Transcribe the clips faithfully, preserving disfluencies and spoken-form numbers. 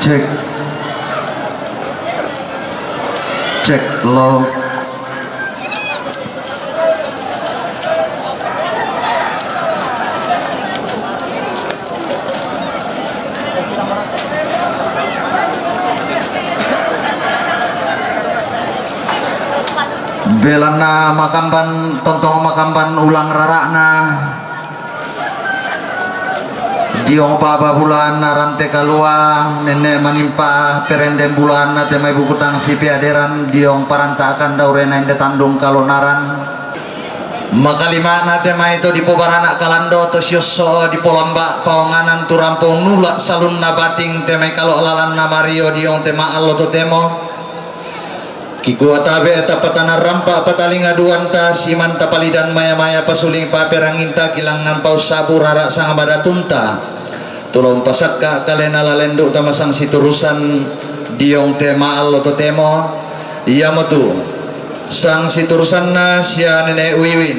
Cek. Cek, lo. Belanna makamban, tontong makamban ulang rara'na. Diong paba bulanna rante kalua, nenne manimpa perendeng bulanna te mai bukutang sipeaderan diong paranta akan daurena inde tandung kalonaran. Makalima'na te mai to dipobarana kalando to siosso dipolamba paonganan turampong nula salunna bating te mai kalo lalanna mario diong te ma'allo totemo. Kikua tabe tapatana rampa patalinga duanta siman tapalidan maya-maya pasuling paperanginta kilangan paus sabu rara sang badatunta. Tulong pasakka kalena lalendu tamasang siturusan diong tema allo totemo. Iamotu sang siturusanna sia nene Wiwin.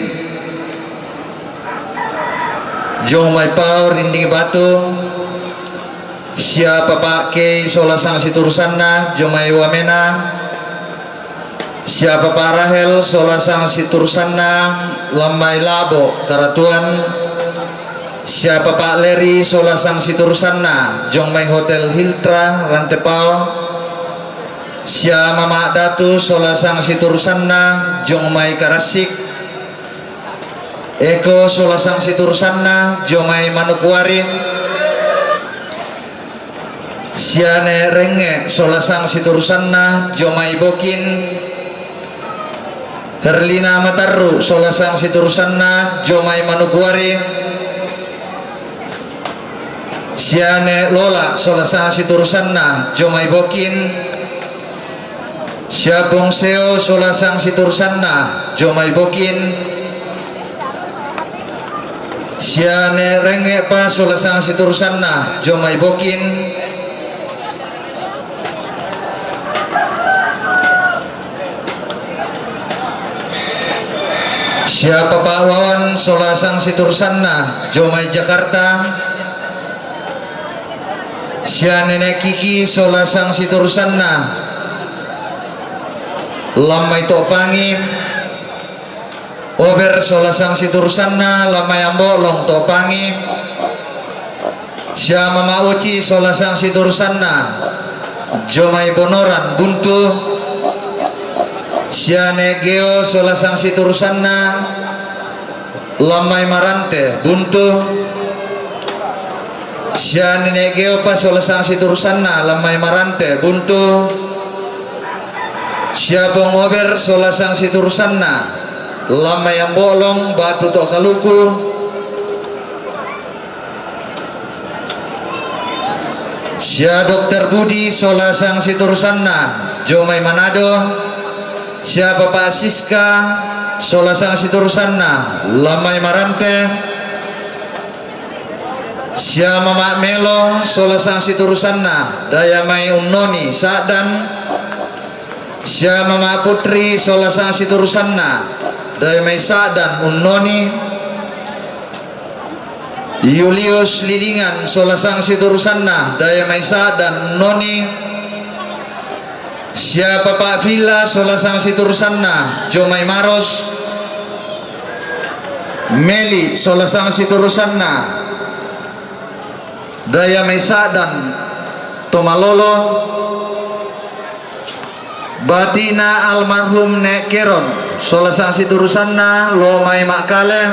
Jong mai pau rinding batu. Sia papa kei sola sang siturusanna jomai wamena. Sia papa Rahel sola sang siturusanna lammai labo karatuan. Sia papa Leri sola sang siturusanna jomai hotel Hiltra rantepao. Sia mama Datu sola sang siturusanna jomai karasik. Eko sola sang siturusanna jomai manukuari. Siane renge sola sang siturusanna jomai bokin. Herlina matarru sola sang siturusanna jomai manukuari. Siane lola sola sang siturusanna jomai bokin. Siapong seo sola sang siturusanna jomai bokin. Siane renge pa sola sang siturusanna jomai bokin. Siapa pa wawan sola sang siturusanna jomai Jakarta. Sia nene Kiki sola sang siturusanna lammai topangi. Ober sola sang siturusanna lammai ambo long topangi. Sia mama Uci sola sang siturusanna jomai bonoran buntu. Sia ne Geo sola sang siturusanna lammai marante buntu. Sia nene Geo pa sola sang siturusanna lammai marante buntu. Sia pong Ober sola sang siturusanna lammai ambolong batu to kaluku. Sia dokter Budi sola sang siturusanna jomai Manado. Sia papa Siska sola sang siturusanna lammai marante. Sia mama Melo sola sang siturusanna daya mai unnoni sa'dan. Sia mama Putri sola sang siturusanna daya mai sa'dan unnoni. Julius Lilingan sola sang siturusanna daya mai sa'dan unnoni. Sia papa Villa sola sang siturusanna jomai Maros. Meli sola sang siturusanna daya mai sa'dan to malolo. Batina almarhum ne Keron sola sang siturusanna lo mai Makale.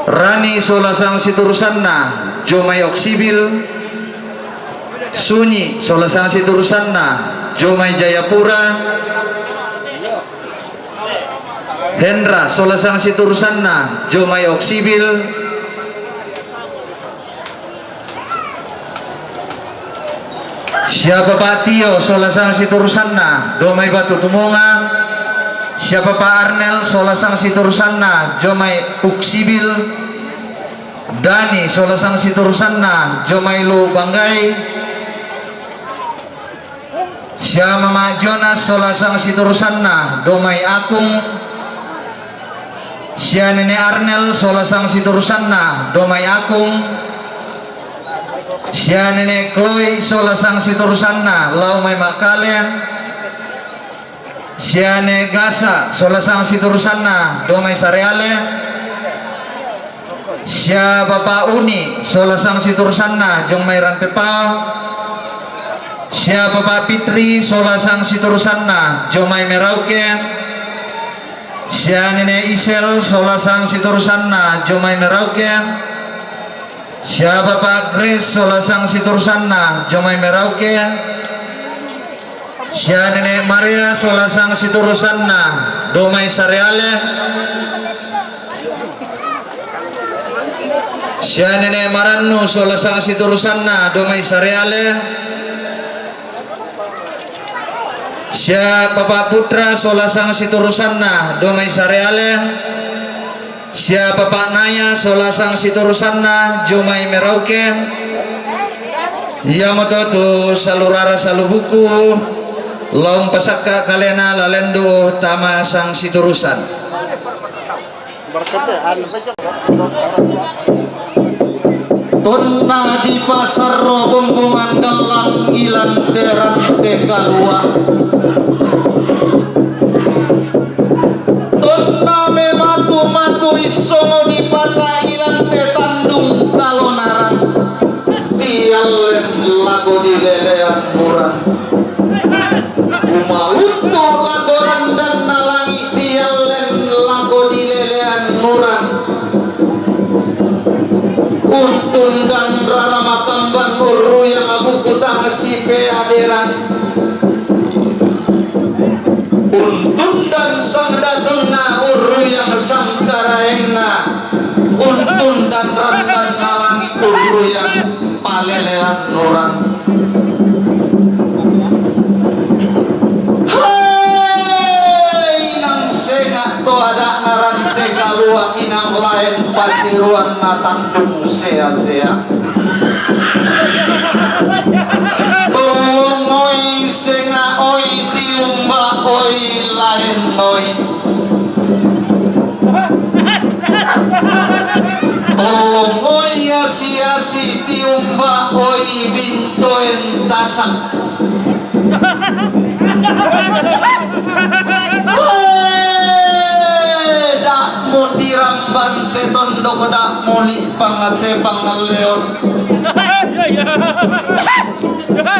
Rani sola sang siturusanna jomai Oksibil. Sunyi sola sang siturusanna jomai Jayapura. Hendra sola sang siturusanna jomai Oksibil. Sia papa Tio sola sang siturusanna jomai Batu Tumonga. Sia papa Arnel sola sang siturusanna jomai Uksibil. Dani sola sang siturusanna jomai Lu Banggai. Sia mama Jonas sola sang siturusanna jomai Akung. Sia nene Arnel sola sang siturusanna jomai Akung. Sia nene Kloi sola sang siturusanna lao mai Makkale. Sia nene Gasa sola sang siturusanna do mai Sareale. Sia Papa Uni sola sang siturusanna jong mai Rantepao. Sia Papa Pitri sola sang siturusanna jong mai Merauke. Sia nene Isel sola sang siturusanna jong mai Merauke. Sia Papa Grace sola sang siturusanna jong mai Merauke. Sia nene Maria sola sang siturusanna do mai Sareale. Sia nene Marannu sola sang siturusanna do mai Sareale. Sia Papa Putra sola sang siturusanna do mai Sareale. Sia Papa Naya sola sang siturusanna jong mai Merauke. Iamoto tu salu rara salu buku lao mpasakka kalena lalendu tama sang siturusan. Tonna dipasarro bumbungan gallang i Lante rante kalua. Tonna mematu-matu i songo dipata i Lante tandung kalonaran. Tiallen lako dilelean murang. Umaluntu lako randanna langi, tiallen lako dilelean murang. Untundan rara makambang urruyang buku tang sipeaderan. Untundan sangdatunna urruyang sangkaraengna. Untundan randanna langi urruyang palelean nurang. Hei, inang senga to adakna rante kalua, inang laen pasiruanna tandung sea-sea. Tolong oi senga oi tiumba oi laen oi. Tolong oi asi-asi tiumba oi bintoen tasak. Hei, dak mutiramban te tondok, dak muli pangate pangalleon.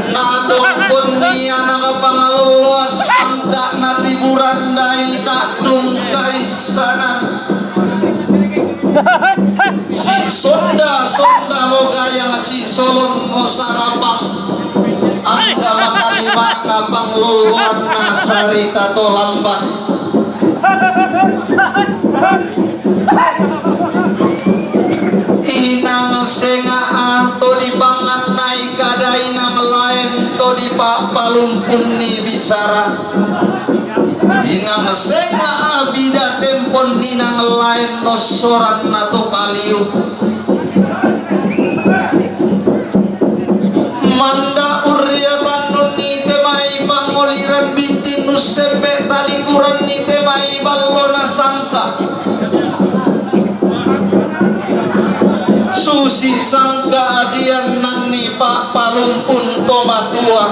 Natongkon ni anak pangaloloas angka natiburan dai takdung kaisanan. Si sonda-sonda mo gayang, si solon mo sarapang. Angga makalima na pangloloan na sarita to lambang. Inang senga ah to dipangan nai kada inang laen to dipapalumpun ni bisara. Inang senga ah bida tempon inang laen nossoran na to paliu. Manda urria tannun ni te mai pangoliran bintin nussembe talikuran ni te mai ballo nasangka. Susi sangka adian nanni pa palumpun to matua.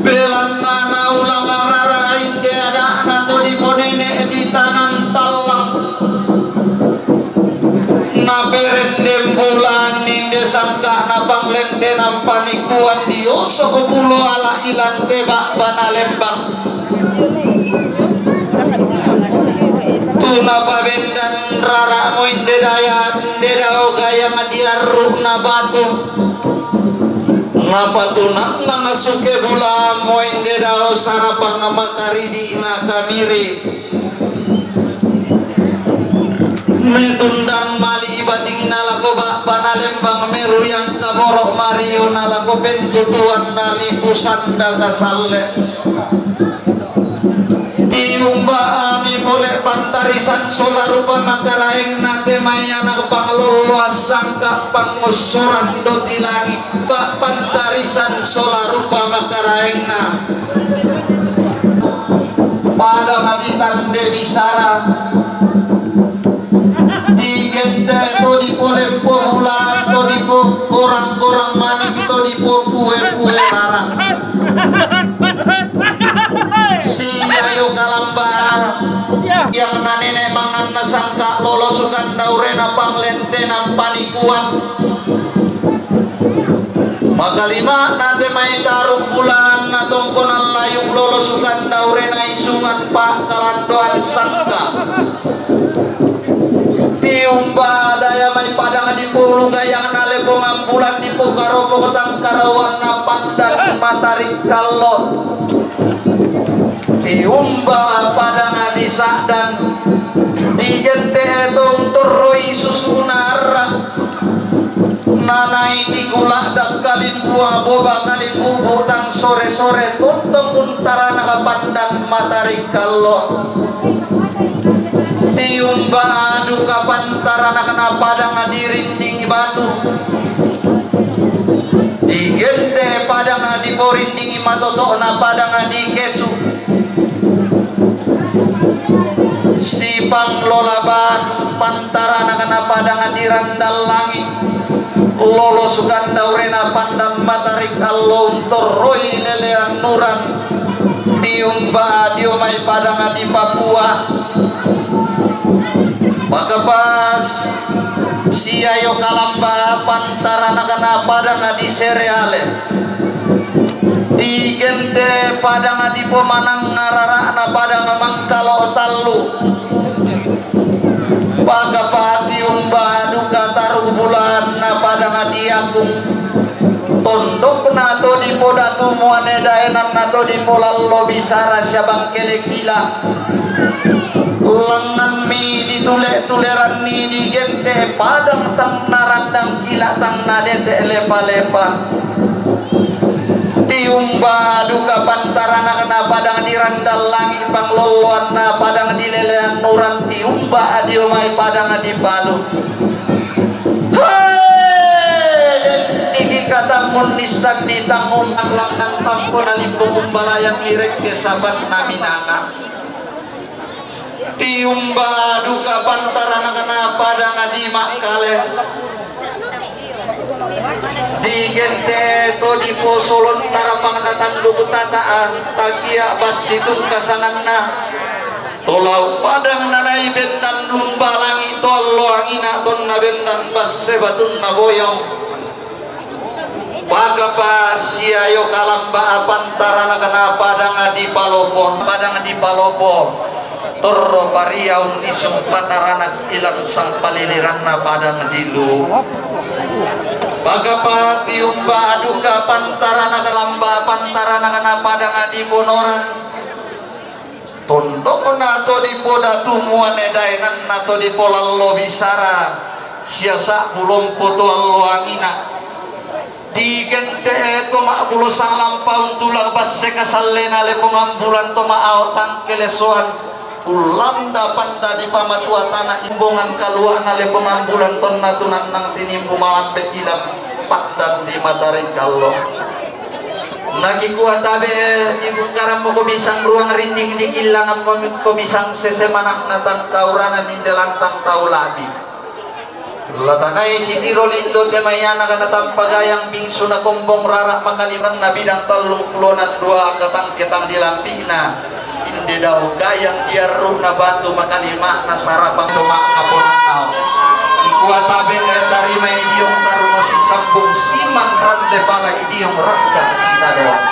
Belanna naulang rara inde adakna to diponene di tanan tallang. Naperendem bulan inde sangka napanglente nampanikuan di osok pulo ala ilante bak bana lembang. Tuna pabendan rara mo inde daya inde dao gayang diarru na batu. Napatunang nangasuke bula mo inde dao sarapang makaridi na kamiri. Metundan mali ibating nalako bak bana lembang meru yang kaboro mario nalako pentutuan nalipu sanda kasalle. Tiumba ami pole pantarisan sola rupa makaraeng na temai anak pangloloas sangka pangossoran doti langi bak pantarisan sola rupa makaraeng na. Pada maditande bisara di To dipolempo bulan, to dipo gorang-gorang manik, to dipo pue-pue rara. Siayo kalamba yang nanene manganna sangka lolo sukandaurena panglentenan panikuan. Makalima nate mai taruk bulan na tongkonan layuk lolo sukandaurena isungan pa kalandoan sangka. Tiumba daya mai padang di pulu gayang na lepongan bulan di pokaropo kotang karawan na pandan matarik kallo. Tiumba padang di sakdan di gente tong torroi susu narra. Nanai tikula dakkalimbuang boba kalimbubu tang sore-sore tontong untarana kapandan matarik kallo. Tiumba duka pantarana kena padang di rinding batu. Digente padang di porinding matotokna padang di kesu. Sipanglolaban pantarana kena padang di randal langit. Lolo sukandaurena pandan matarik allo untorroi lelean nuran. Tiumba dio mai padang di Papua. Pakapas siayo kalamba pantarana kena padang di sereale. Digente padang di pomanang ngararana padang mangkalo tallu. Pagapati umba duka taruk bulan na padang di akung. Tondokna to dipo datu muane daenanna to dipo lallo bisara siabang kele kila. Lenganmi ditule-tuleranni digente padang tang narandang kila tang nadete lepa-lepa. Tiumba duka pantarana kena padang di randal langit panglolloanna padang di lelean nuran tiumba dio mai padang di palu. Hei! Iki katamun nissan di tangung langan tampo na limbung umbalayang irekke saban naminanga. Tiumba duka pantarana kena padang di makkale. Digente to dipo solon tarapang na tanduk tataan takia bassi tungkasanganna. Tolau padang nanai bendan lumba langi to allo angina tonna bendan basse batunna boyong. Pagapa siayo kalamba apantarana kena padang di palopo, padang di palopo. Torro pariaun isung patarana ilang sangpaliliranna padang di lu. Pagapa tiumba duka pantarana kalamba apantarana kena padang di bonoran. Tondokna to dipo datu muane daenanna to dipo lallo bisara siasa bulompo to allo angina. Digente to ma'bulo sanglampaun tulak basse kasallena lepongan bulan to ma'ao tangkelesoan. Ullanda panda dipamatua tana imbongan kaluana lepongan bulan tonna tunannang tinimbu malambe ilang pandan di matarik allo. Nakikua tabe, dibungkaranmo ko bisang ruang rinding, dikillanganmo ko bisang sese manang na tangkaurana ninde lantang tau labi. Latanai sitiro lindo te maiana kana tampa gayang bingsu na kombong rara makalimanna bidang tallung pulonan dua katang ketang di lambina. Inde dao gayang diarru'na batu makalima'na sarapang to ma'kaponannao. Ikua tabe tarimai diong tarno sisambung siman rande pala idiong rakka sitadoang.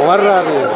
Warna dia.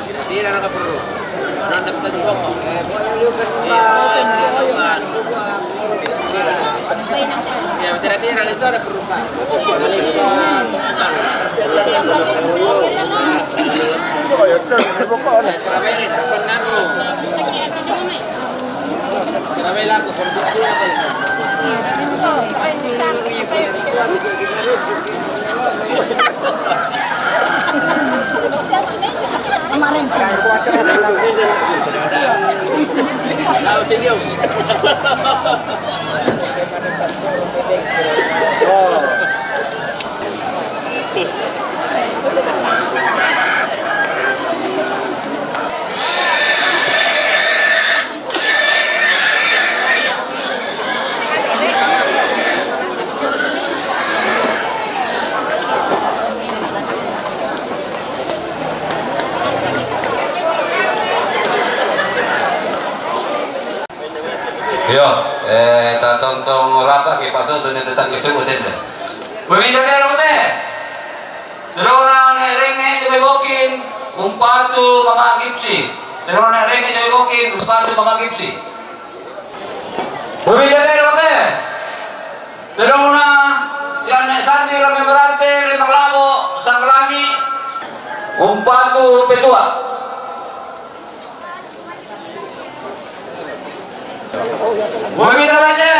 Tira-tira na perlu. Orang dapat juga kok. Iya, bukan di taman. Ya, tira-tira itu ada perlu, Pak. Surabaya ini dapat nanu. Kemarin. Tahu senyum. Yo, eh, ta tongtong rapa ki patu tu ni tetang ki suku tete. Peminta dia lote. Terona ne renge te bokin, umpatu mama gipsi. Terona ne renge te bokin, umpatu mama gipsi. Bumi gede lote. Terona sian ne sandi rame berate, rame labo, sangkelangi, umpatu petua. Bumi gede.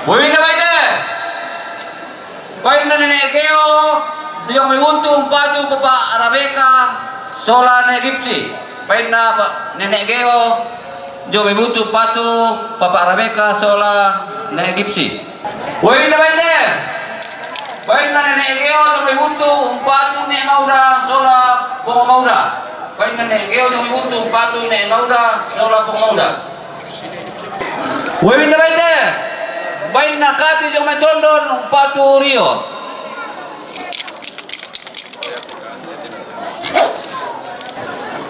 Wewinna baite. Bainna Nene' Geo, Jomai Buntu, umpatu Papa Rabeka sola Nene' Gipsi. Bainna pa-, Nene' Geo, Jomai Buntu, umpatu Papa Rabeka sola Nene' Gipsi. Wewinna baite. Bainna Nene' Geo, Jomai Buntu, umpatu Nene' Mauda sola Pong Mauda. Bainna Nene' Geo, Jomai Buntu, umpatu Nene' Mauda sola Pong Mauda. Wewinna baite. Bainna Kati, Jomai Tondon, umpatu Rio.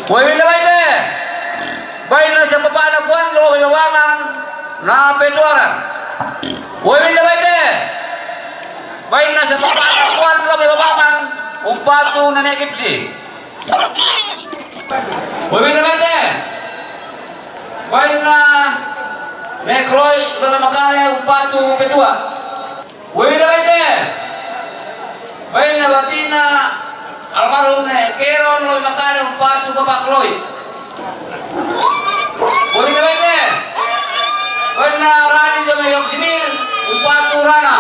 Wewinna baite. Bainna siapapa'na Puang lao ri babangan na petuaran. Wewinna baite. Bainna siapapa'na Puang lao ri babangan, umpatu Nene' Gipsi. Wewinna baite. Bainna Nene' Kloi, Jomai Makale, umpatu petua. Wewinna baite. Bainna bati'na almarhum Nene' Keron, Jomai Makale, umpatu Papa Kloi. Wewinna baite. Bainna Rani, Jomai Yong Simil, umpatu Rana.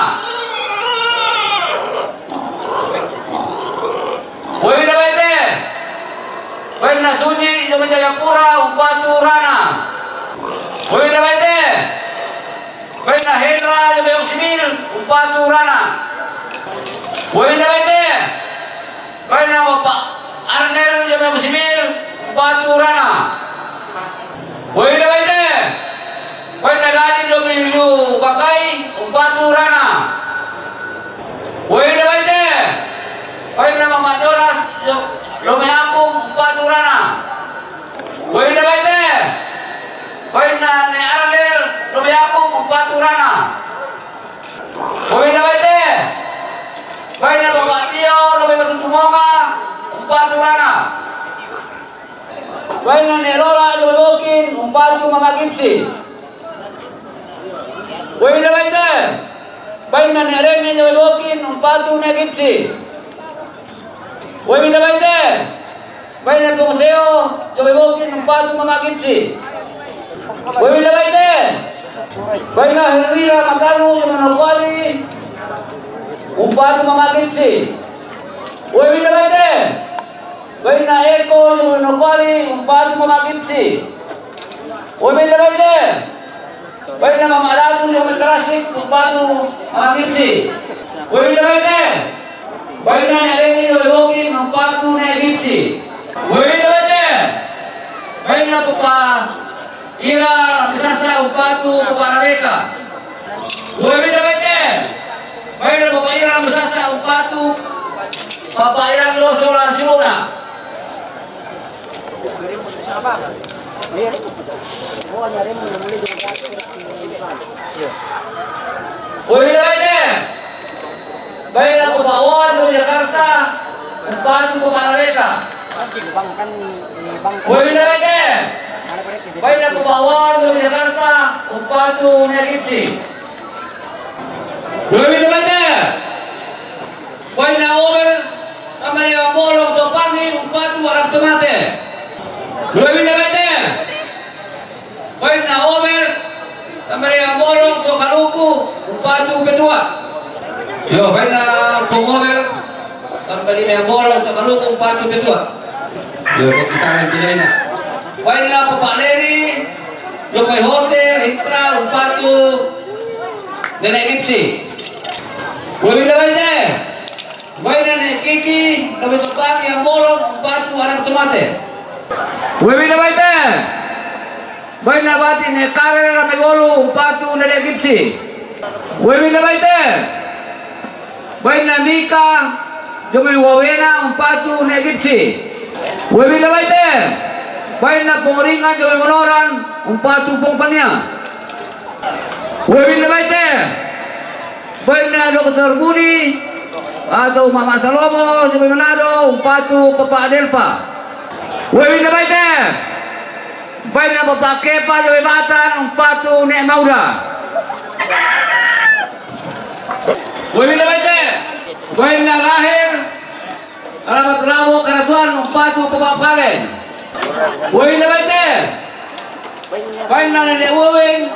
Wewinna baite. Bainna Sunyi, Jomai Jayapura, umpatu Rana. Wewinna baite. Bainna Hendra, Jomai Yong Simil, umpatu Rana. Wewinna baite. Bainna Bapak Arnel, Jomai Yong Simil, umpatu Rana. Wewinna baite. Bainna Dadi, Jomai Lu Bakai, umpatu Rana. Wewinna baite. Bainna Mama Jonas, Jo-, Jomai Akung, umpatu Rana. Wewinna baite. Bainna Nene' Arnel, Jomai Akung, umpatu Rana. Wewinna baite. Bainna Bapak Tio, Jomai Batu Tumonga, umpatu Rana. Bainna Nene' Lola, Jomai Bokin, umpatu Mama Gipsi. Wewinna baite. Bainna Nene' Remi, Jomai Bokin, umpatu Nene' Gipsi. Wewinna baite. Bainna Pong Seo, Jomai Bokin, umpatu Mama Gipsi. Wewinna baite. Bainna Herwira Matalu, Jomai Nokuali, umpatu Mama Gipsi. Wewinna baite. Bainna Eko, Jomai Nokuali, umpatu Mama Gipsi. Wewinna baite. Bainna Mama Datu, Jomai Karasik, umpatu Mama Gipsi. Wewinna baite. Bainna Nene' Reni, Jomai Bokin, umpatu Nene' Gipsi. Wewinna baite. Bainna Papa Ira Misasa, umpatu Papa Rabeka. Wewinna baite. Bainna Papa Ira Misasa, umpatu Papa Ira Loso la Sirona. Wewinna baite. Bainna Papa Wan dari Jakarta, umpatu Papa Rabeka. Wewinna baite. Bainna Papa Wan dari Jakarta, umpatu Nene' Gipsi. Wewinna baite. Bainna Omer, Samaria Molo, to Pangi, umpatu Arang Tomate. Wewinna baite. Bainna Omer, Samaria Molo, to Kaluku, umpatu petua. Yo, bainna Pong Omer, Samaria Molo, to Kaluku, umpatu petua. Yo, bagi salam pinaina. Bainna Papa Leri, Jomai Hotel Hitra, umpatu Nene' Gipsi. Wewinna baite. Bainna Nene' Kiki, Jomai Topaki, Ambolong, umpatu Arang Tomate. Wewinna baite. Bainna bati' Nene' Kare, Jomai Bolu, umpatu Nene' Gipsi. Wewinna baite. Bainna Mika, Jomai Wawena, umpatu Nene' Gipsi. Wewinna baite. Bainna Pong Ringan, Jomai Monoran, umpatu Pong Pania. Wewinna baite. Bainna Doktor Budi atau Mama Salomo, Jomai Manado, umpatu Papa Adelpa. Wewinna baite. Bainna Papa Kepa, Jomai Batan, umpatu Nene' Mauda. Wewinna baite. Bainna Rahel, Alamat Ramo, Karatuan, umpatu Papa Palen. Wewinna baite. Bainna Nene' Weweng,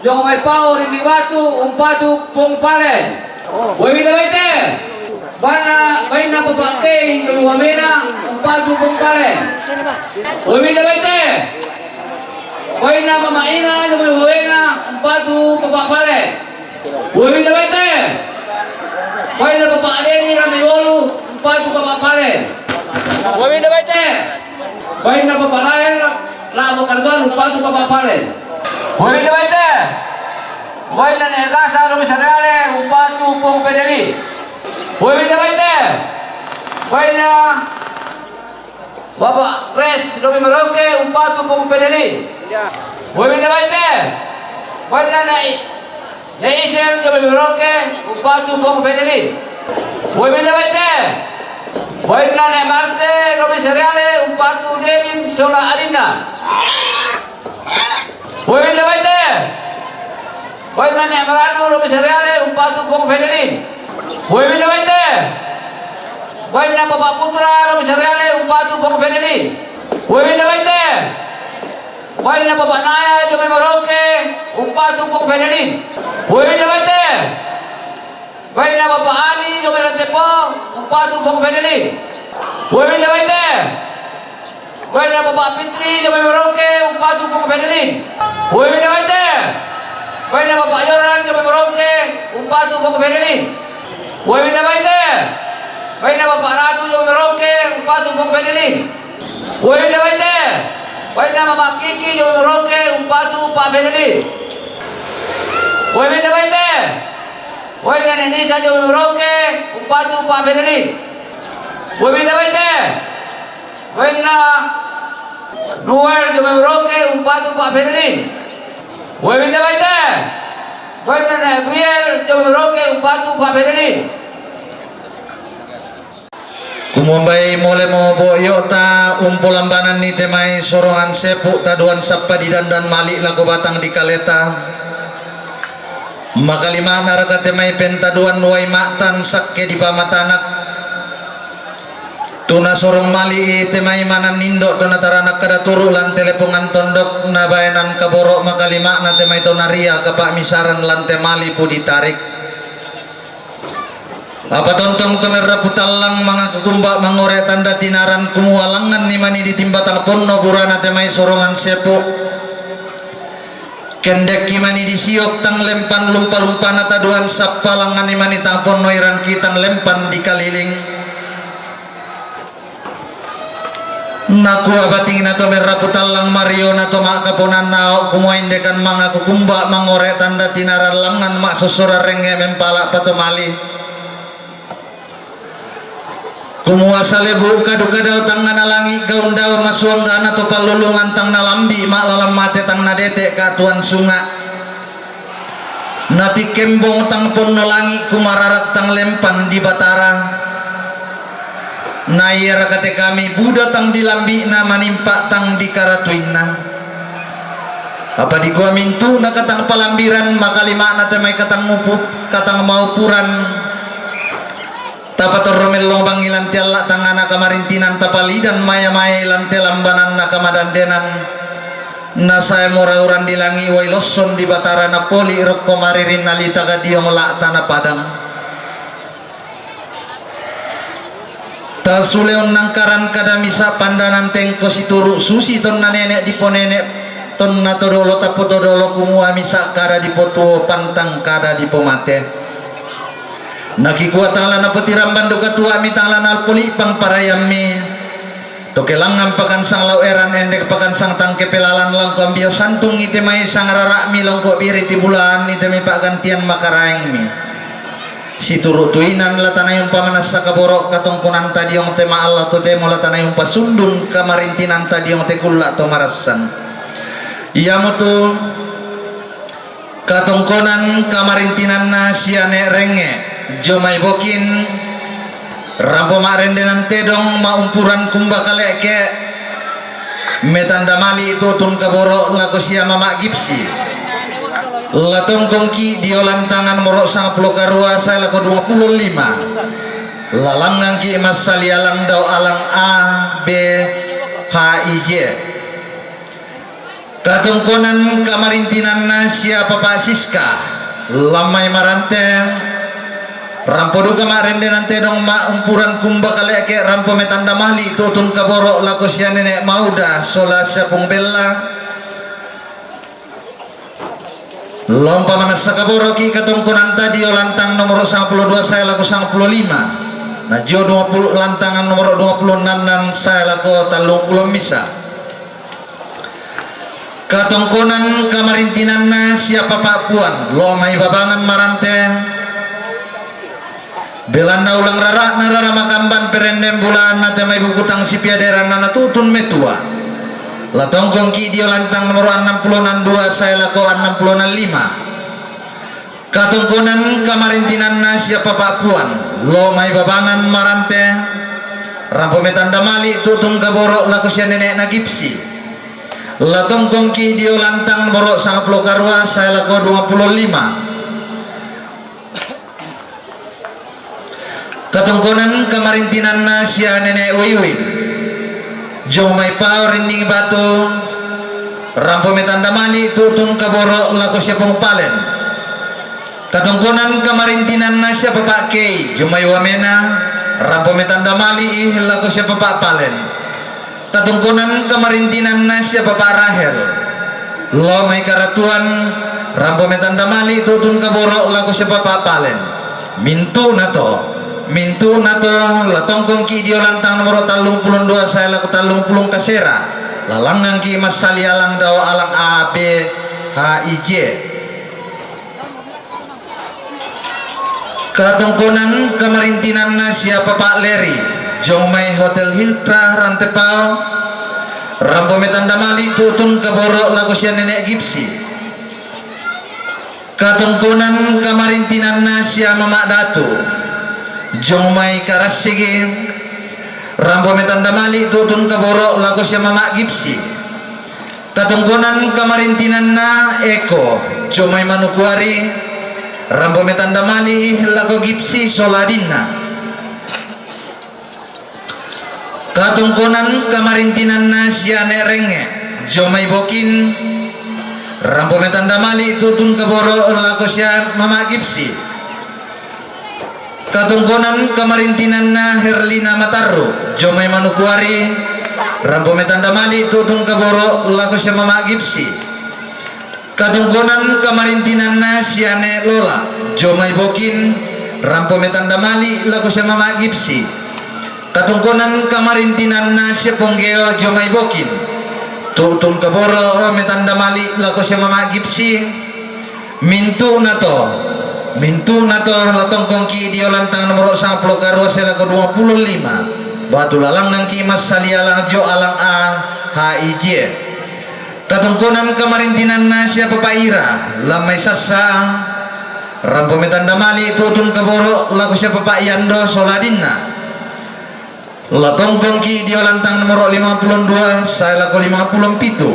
jong mai Pao ri Batu, umpatu Pong Palen. Weweng da baite. Bainna, bainna Papa' Kei, jong mai Wamena, umpatu Pong Palen. Weweng da baite. Bainna Mama Ina, jong mai Wewena, umpatu Papa' Palen. Weweng da baite. Bainna Papa' Deni, jong mai Wolu, umpatu Papa' Palen. Weweng da baite. Bainna Papa' Lael, Labo Karban, umpatu Papa' Palen. Weweng da baite. Bainna Ne' Gasa, jong mai Sareale, umpatu Pong Pedeli. Weweng da baite. Bainna Papa' Pres, jong mai Merauke, umpatu Pong Pedeli. Weweng da baite. Bainna Ne' Ne' Isem, jong mai Merauke, umpatu Pong Pedeli. Weweng da baite. Bainna Ne' Marte, jong mai Sareale, umpatu Deni sola adinna. Weweng da baite. Bainna Ne' Maranu, jong mai Sareale, umpatu Pong Pedeli. Weweng da baite. Bainna Papa' Putra, jong mai Sareale, umpatu Pong Pedeli. Weweng da baite. Bainna Papa' Naya, jong mai Merauke, umpatu Pong Pedeli. Weweng da baite. Bainna Papa' Ani, jong mai Rantepo, umpatu Pong Pedeli. Weweng da baite. Bainna Papa' Fitri, jong mai Merauke, umpatu Pong Pedeli. Weweng da baite. Bainna Papa' Yoran, jong mai Merauke, umpatu Pong Pedeli. Weweng da baite. Bainna Papa' Ratu, jong mai Merauke, umpatu Pong Pedeli. Weweng da baite. Bainna Mama' Kiki, jong mai Merauke, umpatu Pa' Pedeli. Weweng da baite. Bainna Ne' Nisa, jong mai Merauke, umpatu Pa' Pedeli. Weweng da baite. Bainna Noel, jong mai Merauke, umpatu Pa' Pedeli. Weweng da baite. Bainna Ne' Biel, jong mai Merauke, umpatu Pa' Pedeli. Kumombai mole mo bo'yo'ta, umpolambananni te mai sorongan sepu', taduan sappa didandan mali' lako batang dikaleta. Makalima'na raka te mai pentaduan wai ma'tan sakke dipamatanak. Tu nasorong mali'i te mai manang nindo' to nataranak kada turu' lan te lepongan tondok, nabaenan kaboro', makalima'na te mai to naria kapa'misaran lan te malipu ditarik. Apa tontong to merrapu tallang, mangakukumba mangore tanda tinaran, kumua langnganni mani ditimba tang ponno burana te mai sorongan sepu'. Kendekki mani disiok tang lempan lumpa-lumpana taduan sappa, langnganni mani tang ponno irangki tang lempan dikaliling. Nakua batingna to merrapu tallang, mariona to ma'kaponanna ao', kumua indekan mangakukumba mangore tanda tinaran, langngan ma'sossoran rengnge' mempala' patomali. Kumua salebu' kadu-kadao tang nanalangi, gaundao masuanggana to pallulungan tang nalambi', ma'lalan mate tang nadete' ka'tuan sunga'. Natikkembong tang ponno langi', kumararak tang lempan di Batara. Na iaraka te kami buda tang dilambi'na, manimpa' tang dikaratuinna. Apa dikua mintu'na katang palambiran, makalima'na te mai katang mupu-, katang maupuran. Tapatorro mellong bangngi lan te alla' tangngana kamarintinan, tapalidan maya-mayai lan te lambananna kamadandenan. Nasae mora uran di langi', uai losson di Batara, napoli' rokko maririnna lita kadiong la' tana padang. Tasule unnangkaran kada misa' pandanan tengko situru', susi tonna nene' diponene', tonna todolo tapotodolo, kumua misa' kada dipotuo, pantang kada dipomate. Nakikua tang la napotiramban duka tua'mi, tang la napoli'pang parayammi. To kelangngan pakansang lau' eran, endek pakansang tang kepelalan, langko ambio santungngi te mai sangrara'mi, longko biri tibulaanni te mai pa'gantian makaraengmi. Situru' tu inan la tanai umpamanassa kaboro', katongkonan tadiong te ma'alla totemo, la tanai umpasundun kamarintinan tadiong te kulla' to marassan. Iamotu katongkonan kamarintinanna sia Ne' Rengnge', jomai Bokin, rampo ma'rendenan tedong, ma'umpuran kumba kale'ke', metanda mali' tu'tun kaboro' lako sia Mama' Gipsi. La tongkongki' dio lantangan moro' sangpulo karua sae lako duangpulo lima. La langngangki' massali alang dao, alang A, B, H, I, J. Katongkonan kamarintinanna sia Papa Siska, lammai marante. Rampo duka ma'rendenang tedong ma'umpuran kumba kale'ke, rampo metanda mali tu'tun kaboro' lako sia nene' Mauda sola sia Pung Bella. Lompa manassa kaboro'ki katongkonanta dio lantang nomoro sangpulo dua sae lako sangpulo lima, najio duapuluh, lantangan nomoro duapuluh ennannan sae lako tallungpulo misa. Katongkonan kamarintinanna sia Papa Puan, lo mai babangan marante. Belanna ulang rara'na rara makamban perenden bulanna te mai bukutang sipiaderanna natu'tun metua. Latongkongki dio lantang nomoro annang pulo nandua sae lako annang pulo nallima. Katongkonan kamarintinanna sia Papa Puan, lo mai babangan marante. Rampo metanda mali tu'tun kaboro' lako sia nene'na Gipsi. Latongkongki dio lantang nomoro sangpulo karua sae lako duapuluh lima. Katongkonan kamarintinanna sia nene' Wiwin, jomai pao rinding batu. Rampo metanda mali tu'tun kaboro' lako sia Pung Palen. Katongkonan kamarintinanna sia Papa Kei, jomai Wamena. Rampo metanda mali i lako sia Papa Palen. Katongkonan kamarintinanna sia Papa Rahel, lo mai Karatuan. Rampo metanda mali tu'tun kaboro' lako sia Papa Palen. Mintu'na to, mintu'na to, latongkongki dio lantang nomoro tallungpulo dua sae lako tallungpulo kasera. Lalangngangki massali alang dao alang A B H I J. Katongkonan kamarintinanna sia Papa Leri, jomai Hotel Hiltra Rantepao. Rampo metanda mali tu'tun kaboro' lako sia nene' Gipsi. Katongkonan kamarintinanna sia Mama Datu, jomai Karassigi. Rampo metanda mali tu'tun kaboro' lako sia Mama Gipsi. Katongkonan kamarintinanna Eko, jomai Manukuari. Rampo metanda mali i lako Gipsi sola adinna. Katongkonan kamarintinanna sia ne' Rengnge, jomai Bokin. Rampo metanda mali tu'tun kaboro' lako sia Mama Gipsi. Katongkonan kamarintinanna Herlina Matarru, jomai Manukuari. Rampo metanda mali tu'tun kaboro' lako sia Mama Gipsi. Katongkonan kamarintinanna sia ne' Lola, jomai Bokin. Rampo metanda mali lako sia Mama Gipsi. Katongkonan kamarintinanna sia Ponggeo, jomai Bokin. Tu'tun kaboro' metanda mali lako sia Mama Gipsi. Mintu'na to, mintu'na to, latongkongki dio lantang nomoro sangpulo karua sae lako duapuluh lima. Batu lalangngangki massali alang dio alang A H I J. Katongkonan kamarintinanna sia Papa Ira, lammai Sassa. Rampo metanda mali tu'tun kaboro' lako sia Papa Yando sola adinna. Latongkongki dio lantang nomoro limapulon dua sae lako limapulon pitu.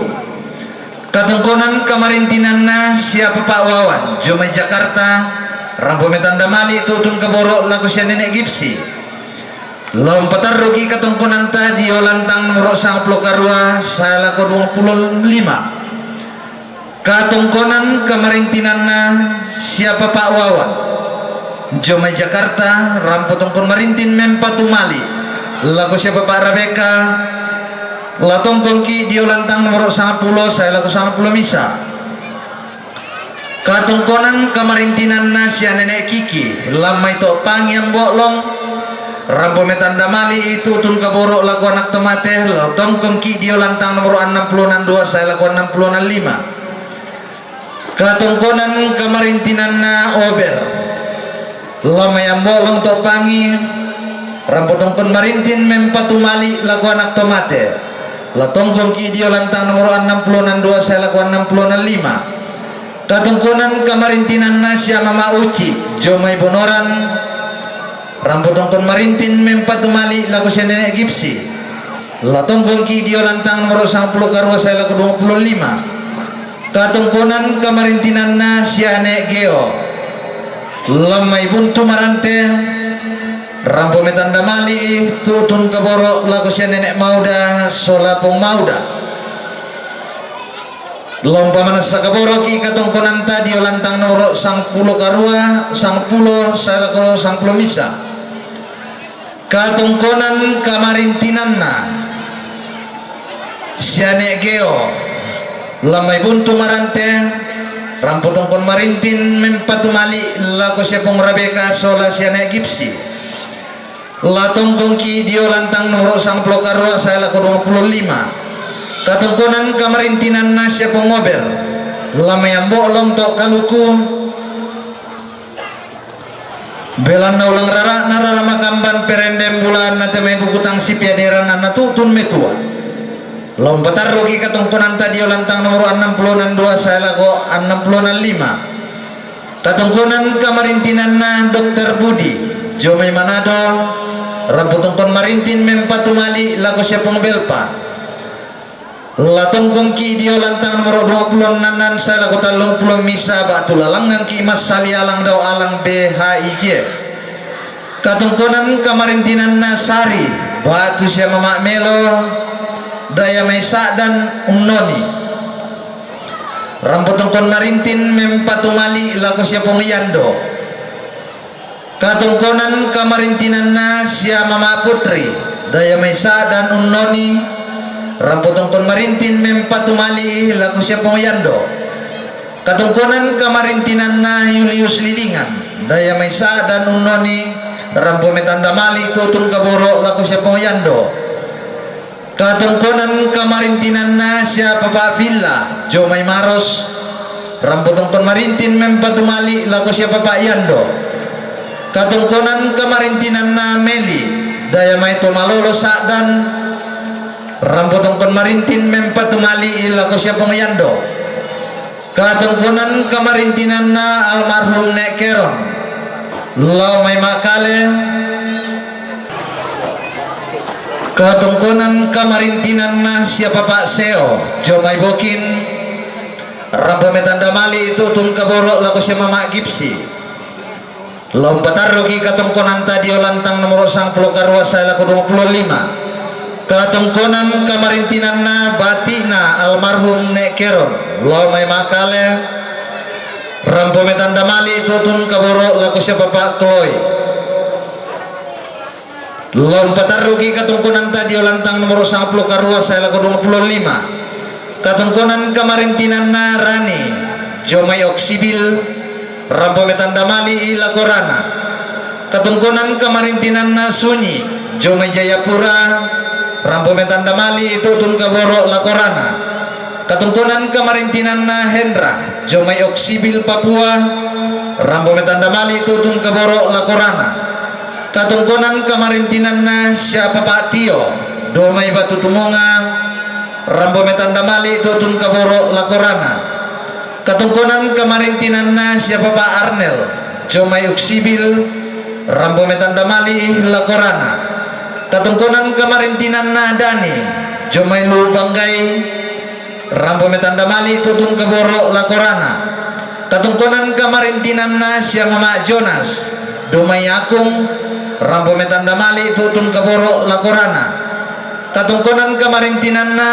Katongkonan kamarintinanna sia Papa Wawan, jomai Jakarta. Rampo metanda mali tu'tun kaboro' lako sia nene' Gipsi. Lao mpatarruki katongkonanta dio lantang nomoro sangpulo karua sae lako duapuluh lima. Katongkonan kamarintinanna sia Papa Wawan, jomai Jakarta. Rampo tongkon marintin mempatu mali lako sia Papa Rabeka. Latongkongki dio lantang nomoro sangpulo sae lako sangpulo misa. Katongkonan kamarintinanna sia nene' Kiki, lammai To'pangi Ambo'long. Rampo metanda mali i tu'tun kaboro' lako anak to mate. Lao tongkongki dio lantang nomoro annang pulo nandua sae lako annang pulo nallima. Katongkonan kamarintinanna Ober, lammai Ambo'long To'pangi. Rampo tongkon marintin mempatu mali lako anak to mate. Latongkongki dio lantang nomoro annang pulo nandua sae lako annang pulo nallima. Katongkonan kamarintinanna sia Mama Uci, jomai Bonoran. Rampo tongkon marintin mempatu mali lako sia nene' Gipsi. Latongkongki dio lantang nomoro sangpulo karua sae lako duapuluh lima. Katongkonan kamarintinanna sia ne' Geo, lammai Buntu Marante. Rampo metanda mali i tu'tun kaboro' lako sia nene' Mauda sola Pong Mauda. Lao pamanassa kaboroki katongkonanta dio lantang nomoro sangpulo karua, sangpulo sae lako sangpulo misa. Katongkonan kamarintinanna Siane Geo, Lamai Buntu Marante, rampo tongkon marintin mempatumali lako Siapong Rabeka sola Siane Gipsi. Latongkongki dio lantang nomoro sangpulo karua sae lako dua pulo lima. Katongkonan kamarintinanna Siapong Ober, Lamai Ambo Longto Kaluku, Belanna ulang rara'na rara makamban perendeng bulan na temai bukutang sipiaderan na tutun metua. Lao patarruki katongkonanta dio lantang nomoro annang pulo nan dua sae lako annang pulo nan lima. Katongkonan kamarintinanna Dokter Budi, Jomai Manado, rampo tongkon marintin mempatumali lako Siapong Belpa. Latongkongki dio lantang nomoro dua pulo nan sae lako tallung pulo misa batu lalangangki massali alang dao alang B H I J. Katongkonan kamarintinanna Sari, batu Siamama Melo, Dayamai Sa'dan Unnoni. Rampo tongkon marintin mempatumali lako Siapong Yando. Katongkonan kamarintinanna Siamama Putri, Dayamai Sa'dan Unnoni, rampo tongkon marintin mempatumali lako Siapong Yando. Katongkonan kamarintinanna Julius Lilingan, Dayamai Sa'dan Unnoni, rampo metandamali tutun kaboro lako Siapong Yando. Katongkonan kamarintinanna Siapapa Villa, Jomai Maros, rampo tongkon marintin mempatumali lako Siapapa Yando. Katongkonan kamarintinanna Meli, Dayamai Tomalolo Sa'dan, rampo tongkon marintin mempatumali lako Siapong Yando. Katongkonan kamarintinanna almarhum Nek Keron, Lamai Makale. Katongkonan kamarintinanna Siapapa Seo, Jomai Bokin, rampo metandamali tutun kaboro lako Siamama Gipsi. Lao patarruki katongkonanta dio lantang nomoro sangpulo karua sae lako dua pulo lima. Katongkonan kamarintinanna bati'na almarhum Nek Keron, Lamai Makale, rampo metandamali tutun kaboro lako Siapapa Kloi. Lao patarruki katongkonanta dio lantang nomoro sangpulo karua sae lako dua pulo lima. Katongkonan kamarintinanna Rani, Jomai Oksibil, rampo metandamali lako rana. Katongkonan kamarintinanna Sunyi, Jomai Jayapura, rampo metandamali tutun kaboro lako rana. Katongkonan kamarintinanna Hendra, Jomai Oksibil Papua, rampo metandamali tutun kaboro lako rana. Katongkonan kamarintinanna Siapapa Tio, Jomai Batu Tumonga, rampo metandamali tutun kaboro lako rana. Katongkonan kamarintinanna Siapapa Arnel, Jomai Oksibil, rampo metandamali lako rana. Katongkonan kamarintinanna Dani, Jomai Lubanggai, rampo metandamali tutun kaboro lako rana. Katongkonan kamarintinanna Siamama Jonas, Jomai Akung, rampo metandamali tutun kaboro lako rana. Katongkonan kamarintinanna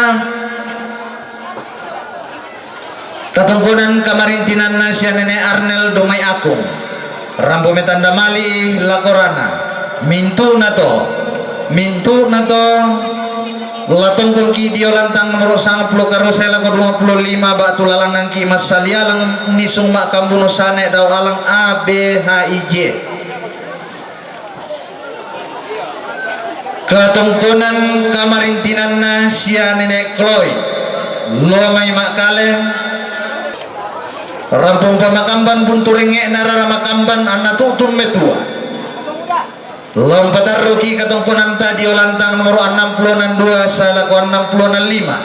Katongkonan kamarintinanna Sianene Arnel, Jomai Akung, rampo metandamali lako rana. Mintu'nato, mintu'nato. Latongkongki dio lantang nomoro sangpulo karua sae lako dua pulo lima batu lalangangki massali alang nisung makkambuno sane dao alang A B H I J. Katongkonan kamarintinanna Sianene Kloi, Lamai Makale, rampo pamakamban buntu rengnge'na rara makamban anna tutun metua. Lao patarruki katongkonanta dio lantang nomoro annang pulo nan dua sae lako annang pulo nan lima.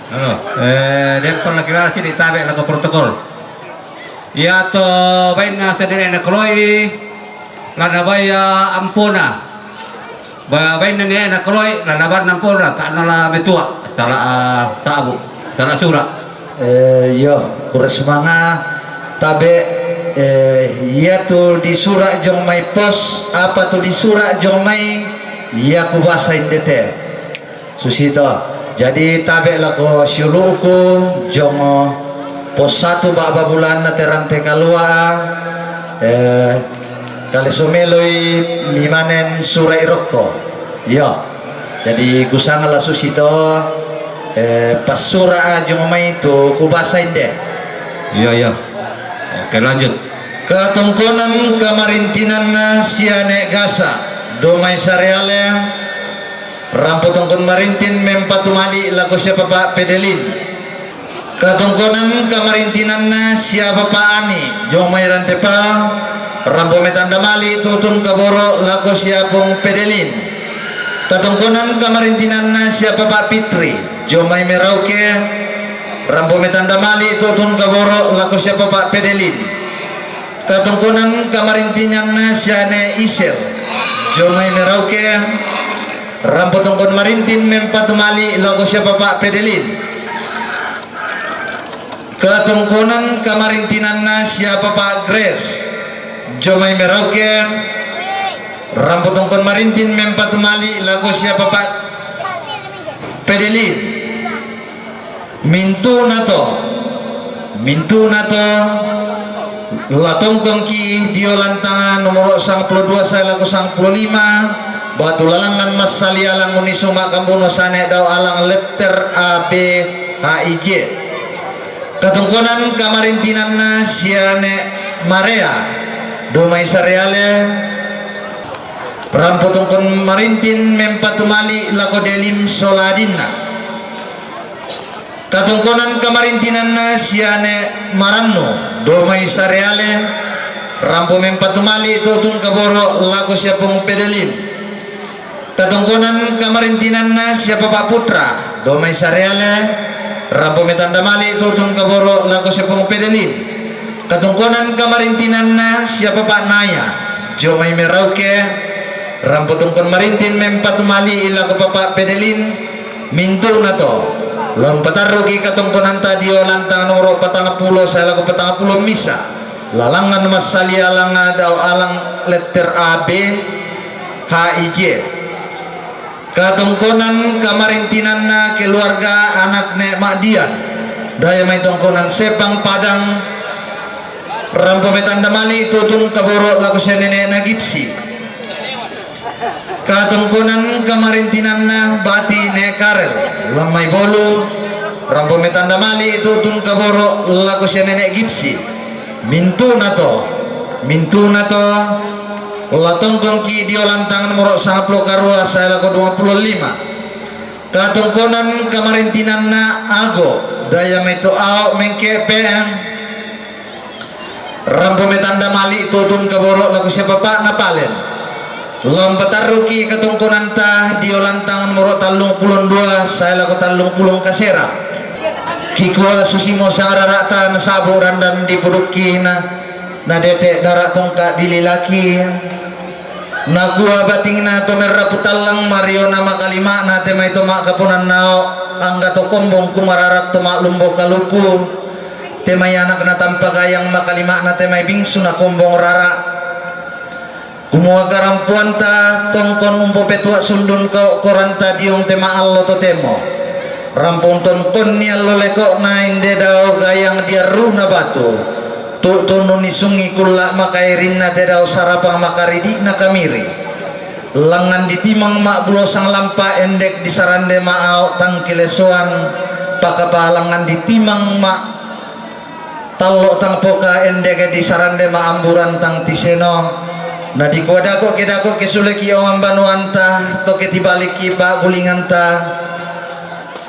Halo, eh, dempang lagi rara sini tabe lako protokol. Iyato bainna Sianene Kloi, la nabaia ampona. Ba-, bainna Nene'na Kloi, la nabanna ampona, ta'nala metua, sala, ah, sabu, sala sura. Eh, iyo, kurang semanga tabe, eh, iya tu disura jong mai pos, apa tu disura jong mai, iya kubasa indete. Susito. Jadi tabe' lako siulu'ku, jongo pos satu ba'ba bulanna te rante kalua, eh, kale sumeloi mimanen sura'i rokko. Iyo. Jadi kusanga la susito, eh, passura'a jongo mai tu kubasa inde. Iya, iya. Oke, lanjut. Katongkonan kamarintinanna siane gasa, domai sareale, rampo tongkon marintin mempatu mali lako siapapa pedelin. Katongkonan kamarintinanna siapapa ani, jomai rantepa, rampo metanda mali tutun kaboro lako siapung pedelin. Katongkonan kamarintinanna siapapa pitri, jomai merauke, rampo metanda mali tutun kaboro lako siapapa pedelin. Katongkonan kamarintinanna siane isel, jomai merauke, rampo tongkon marintin mempatu mali lako siapapa pedelin. Katongkonan kamarintinanna siapapa Grace, jomai merauke, rampo tongkon marintin mempatu mali lako siapapa pedelin. Mintu nato, mintu nato, latongkongki dio lantanga nomoro sangpulo dua sae lako sangpulo lima, batu lalangan massali alang unisuma kambuno sane dao alang letter A B H I J. Katongkonan kamarintinanna siane marea, domai sareale, rampo tongkon marintin mempatu mali lako delim sola adinna. Katongkonan kamarintinanna siane marannu, domai sareale, rampo mempatu mali tutun kaboro lako siapung pedelin. Katongkonan kamarintinanna siapapa putra, domai sareale, rampo metanda mali tutun kaboro lako siapung pedelin. Katongkonan kamarintinanna siapapa naya, jomai merauke, rampo tongkon marintin mempatu mali lako papa pedelin. Mintu nato, lampatarruki katongkonanta dio lantang nomoro patangpulo sae lako patangpulo misa, lalangan massali alanga dao alang letter A B H I J. Katongkonan kamarintinanna keluarga anak ne madian, daya mai tongkonan Sepang Padang, rampo metanda mali tutun kaboro lako siane ne na Gipsi. Katongkonan kamarintinanna bati ne Karel, lammai bolu, rampo metanda mali tutun kaboro lako siane ne Gipsi. Mintu nato, mintu nato, latongkongki dio lantang nomoro sangpulo karua sae lako duangpulo lima. Katongkonan kamarintinanna Ago, daya mai to ao mengke P M. Rampo metanda mali tutun kaboro lako siapapa na palen. Lampatarruki katongkonanta dio lantang nomoro tallung pulong dua sae lako tallung pulong kasera. Kikua susimo sangararata nasabu randan dipudukki na, nadete dara tongka dililaki. Nakua batingna to merra putallang mariona makalimana te mai to makapunannao angga to kombong kumararak to maklumbo kaluku. Te mai anak natampa gayang makalimana te mai bingsu na kombong rara. Kumua karampuanta tongkon umpopetua sundun kaokkoranta diong te maallo totemo. Rampung tongkonni allo lekokna inde dao gayang diarruna batu. Tu'tunnu nisungi kulla makairinna te dao sarapang makaridikna kamiri. Langngan ditimang ma'bulosang lampa endek disarande ma'ao tangkilesoan pakapa langngan ditimang ma' tallo tang poka endege disarande ma'amburan tang tiseno. Na dikua dako ke dako ke suleki ongan banuanta to ke tibaliki pa'gulinganta.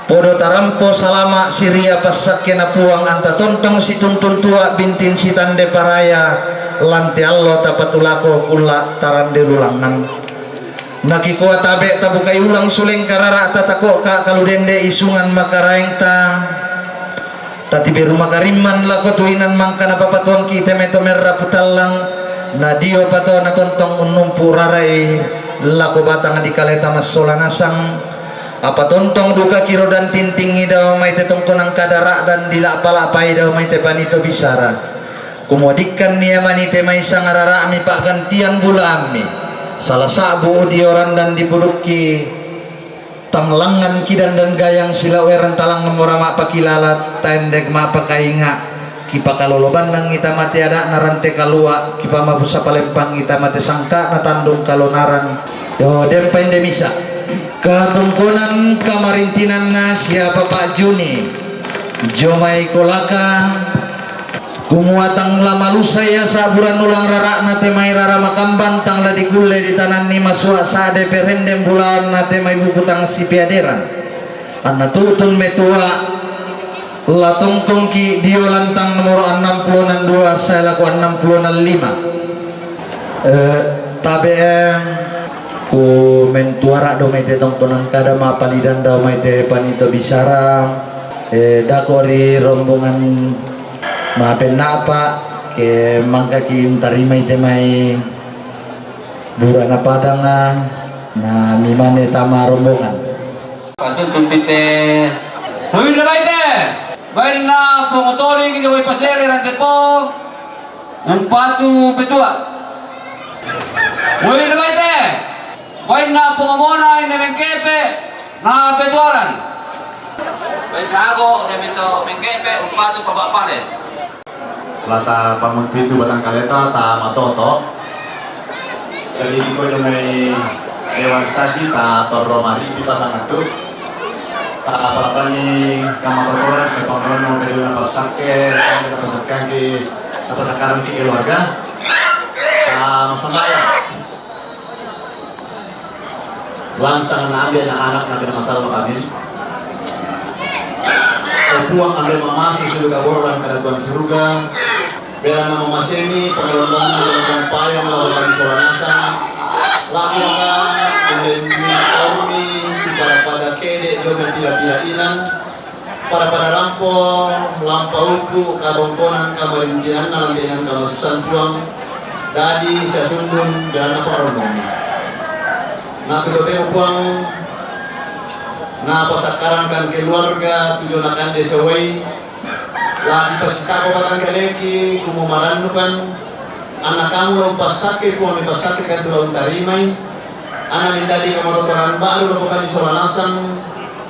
Podo tarampo salama siria passakkena Puang anta tontong situntun tua bintin sitande paraya lante allo tapatulako kulla tarande lulangan. Nakikua tabe tabukai ulang suleng karara tatakoka kalu dende isungan makaraengta. Tatiberu makarimman lako tuinan mangka napapatuangki te mai to merra putallang, na dio pato natontong unnumpu rarai lako batang di kaleta massola nasang. Apa tontong duka kiro dan tintingi dao mai te tongkonang kadara dan dila'pa-la'pai dao mai te panito bisara. Kumodikkan nia mani te mai sangarara'mi pa'gantian bulaammi. Sala sa'bu dioran dan dipudukki. Tanglangan kidan dan gayang silau eran talang mora ma'pakilala taendek ma'pakainga', kipakalolo bannang ita mate ada'na rante kalua', kipamabusa palempang ita mate sangka'na tandung kalonaran. Yo, dempa inde misa'. Katongkonan kamarintinanna siapa Pak Juni, jomai kolaka, Kumua tang la malusa ia sa'buran ulang rara'na te mai rara makambang, tang la dikulle ditananni masua sa'de perendeng bulaanna te mai buku tang sipeaderan. Anna tu'tun metua la tongkongki' dio lantang nomoro annang pulo nang dua sae lako annang pulo nang lima. Eh, tabe', eh, ku mentuara do mai te tongkonan kada ma'palidan dao mai te panito bisara, eh, dako ri rombongan ma'penna'pa, ke mangkaki' ntarimai te mai burana padanga, na mimane tama rombongan. Patuntun pite. Uwinna baite. Bainna pongotori ki jowai pasere rantepo. Umpatu petua. Uwinna baite. Bainna pongomona inne mengkepe na petuaran. Bainna ago inne mito mengkepe umpatu pabapale. Lata pamuntuitu batang kaleta ta matoto. Jadi iko jomai dewan stasi ta torro mari di pasangan tu. Ta palapani kamatotoran sepangaran mau tadi na pasakke, na pasakke, na pasakkaran ki keluarga. Ta masambayang. Langsang na ambe' na anak na pinamasal makamin. O Puang, ambe' mamasu sibawa kaboro' lan kadatuan suruga, bela na mamasemi pangalondongan dalam payang lawan kami sola nasang, lakukan, kulembi kaumi, pada-pada kede, jomai pila-pila inan, pada-pada rampo, lampa upu, katongkonan, kamarintinanna, lantenan, kamasussan Puang, dadi siasundun, dan apa rombongi. Na tu totemo Puang, na pasakkarankan keluarga, tujuan na kande sewai, la dipasitako patanggaleki, kumu marannukan, anna kamu la umpassakke Puang, dipassakke kan tu la untarimai, anna mendadi kamatotoran ba'ru lako kami sola nasang,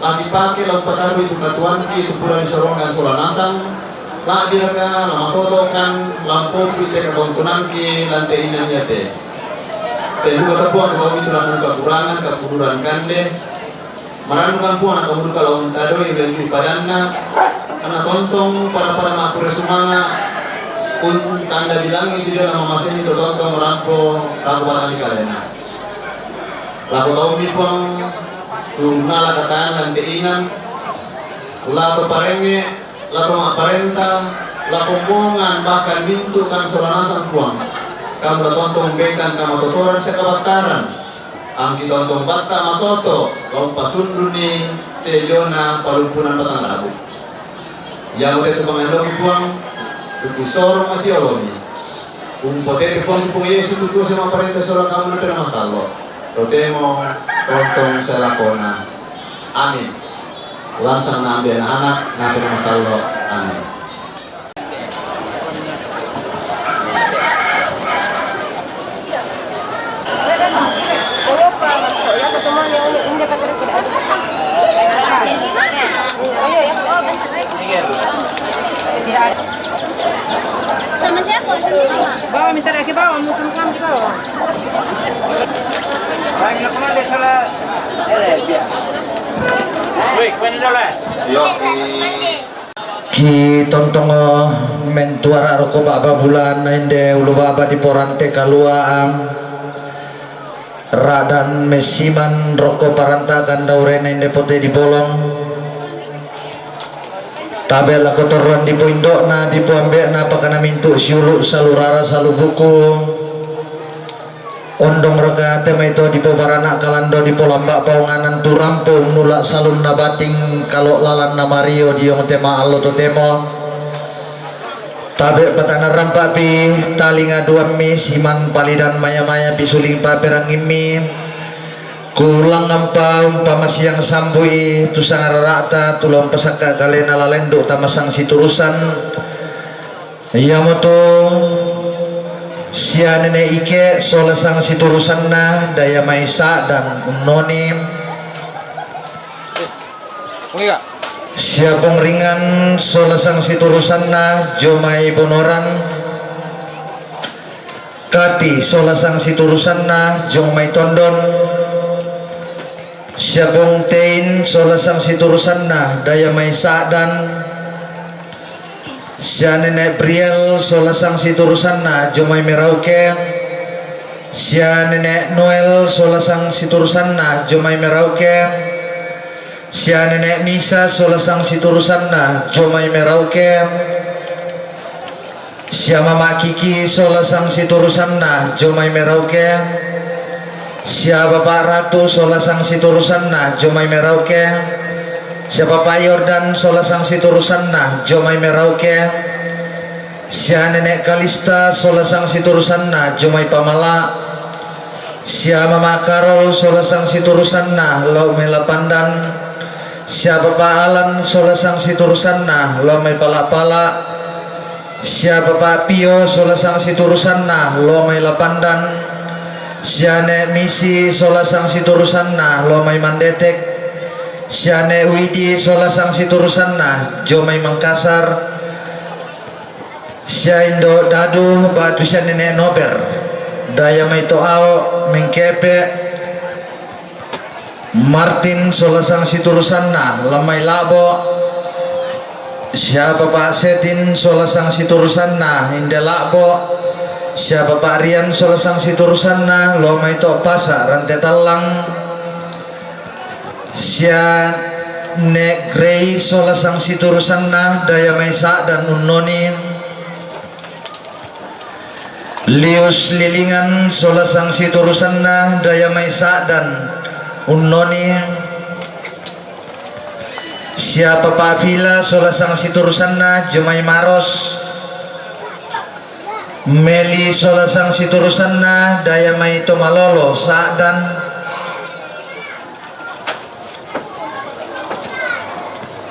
la dipake la umpatarui tu katuanki tu pura disorongkan sola nasang, la'biraka la matotokan la umpompi te katongkonangki lan te inan iate. Te duka tapuang tau itu lamun kakurangan, kakuduran kande, marannukan Puang na kamu duka la untadoi ri padanna, anna tontong pada-pada makkure sumanga', untanda bilangi tu jona mamaseni to tontong rampo, rampo barang di kalena. Lako taummi Puang, tu nala katan lan te inan, la to parengnge, la to ma'parenta, la kombongan, bahkan mintu kan sola nasang Puang, kamu la tontong bengkan kamatotoran sia kabattaran, angki tontong batta matoto, la umpasunduni te jona palumpunan batang rabu. Iamo te tu pangalloki Puang, tu kisorong mati olomi. Umpotete Puang tu Puang Yesu tu tuo sia ma'parenta sola kamu na pena masallo. Totemo tontong sia lakona. Amin. Langsang na ambe' anak-anak na pena masallo. Amin. Sama siapa? Sama mama. Bawa minta lagi bawa, mau sama-sama di bawah. Baik, nak kemana dia salah? Eh, dia. Wih, kemana dia lah? Yo, di Ki tontongo mentuara roko ba'ba bulan ende ulu ba'ba di porante kalua'am. Ra'dan messiman roko parantakan daurena ende pote di bolong. Tabe' lako torroan dipo indo'na, dipo ambe'na, pakana mintu' siulu' salu rara salu buku. Ondong raka te mai to dipobarana' kalando dipolamba' paonganan tu rampo unnula' salunna bating kalo' lalanna mario diong te ma'allo totemo. Tabe' patana rampa'pi talinga duammi siman palidan maya-mayapi suling paperangimmi. Kulangngampa umpamasiang sambu'i tu sangarara'ta tu la umpasakka' kalena la lendu' tamasang siturusan. Iamotu sia nene' ike sola sang siturusanna daya mai sa'dan unnoni. Sia Pung Ringan sola sang siturusanna jomai Bonoran. Kati sola sang siturusanna jomai Tondon. Sia Pung Tein sola sang siturusanna daya mai Sa'dan. Sia Nenek Briel sola sang siturusanna jomai Merauke. Sia Nenek Noel sola sang siturusanna jomai Merauke. Sia Nenek Nisa sola sang siturusanna jomai Merauke. Sia Mama Kiki sola sang siturusanna jomai Merauke. Sia Papa Ratu sola sang siturusanna jomai Merauke. Sia Papa Yordan sola sang siturusanna jomai Merauke. Sia Nenek Kalista sola sang siturusanna jomai Pamala. Sia Mama Karol sola sang siturusanna lao mai Lapandan. Sia Papa Alan sola sang siturusanna lao mai Pala-pala. Sia Papa Pio sola sang siturusanna lao mai Lapandan. Sia Nek Misi sola sang siturusanna lao mai Mandetek. Sia Nek Widi sola sang siturusanna jomai Mangkasar. Sia Indo Dadu ba'tu sia Nenek Nober daya mai To'ao Mengkepe. Martin sola sang siturusanna lao mai La'bo. Sia Papa Setin sola sang siturusanna inde La'bo. Sia Papa Rian sola sang siturusanna lao mai To'pasa Rante Tallang. Sia Nek Grey sola sang siturusanna daya mai Sa'dan unnoni. Lius Lilingan sola sang siturusanna daya mai Sa'dan unnoni. Sia Papa Vila sola sang siturusanna jomai Maros. Meli sola sang siturusanna daya mai Tomalolo Sa'dan.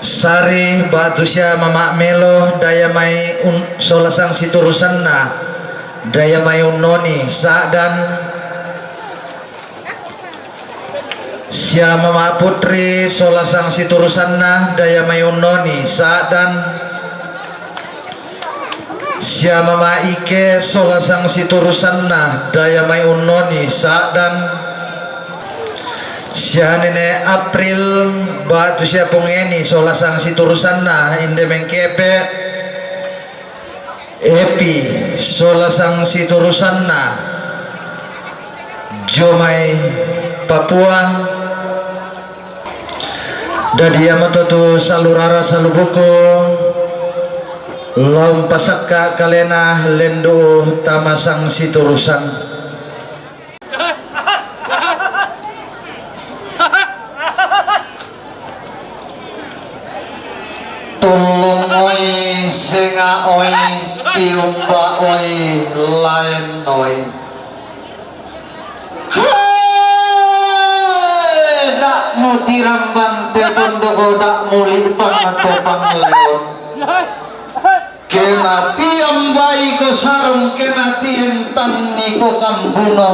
Sari ba'tu sia Mama Melo daya mai un-, sola sang siturusanna daya mai unnoni Sa'dan. Sia Mama Putri sola sang siturusanna daya mai unnoni Sa'dan. Sia Mama Ike sola sang siturusanna daya mai unnoni Sa'dan. Sia Nene April ba'tu sia Pung Eni sola sang siturusanna inde Mengkepe. Epi sola sang siturusanna jomai Papua. Dadi iamoto tu salu rara salu buku lao umpasakka kalena lendu tama sang siturusan. Tullung oi, senga oi, tiumba oi, laen oi. He, dak mutiramban te tondoko, dak muli pang te pangleon. Kena tiambai ko sarung, kena tientanni ko kambuno.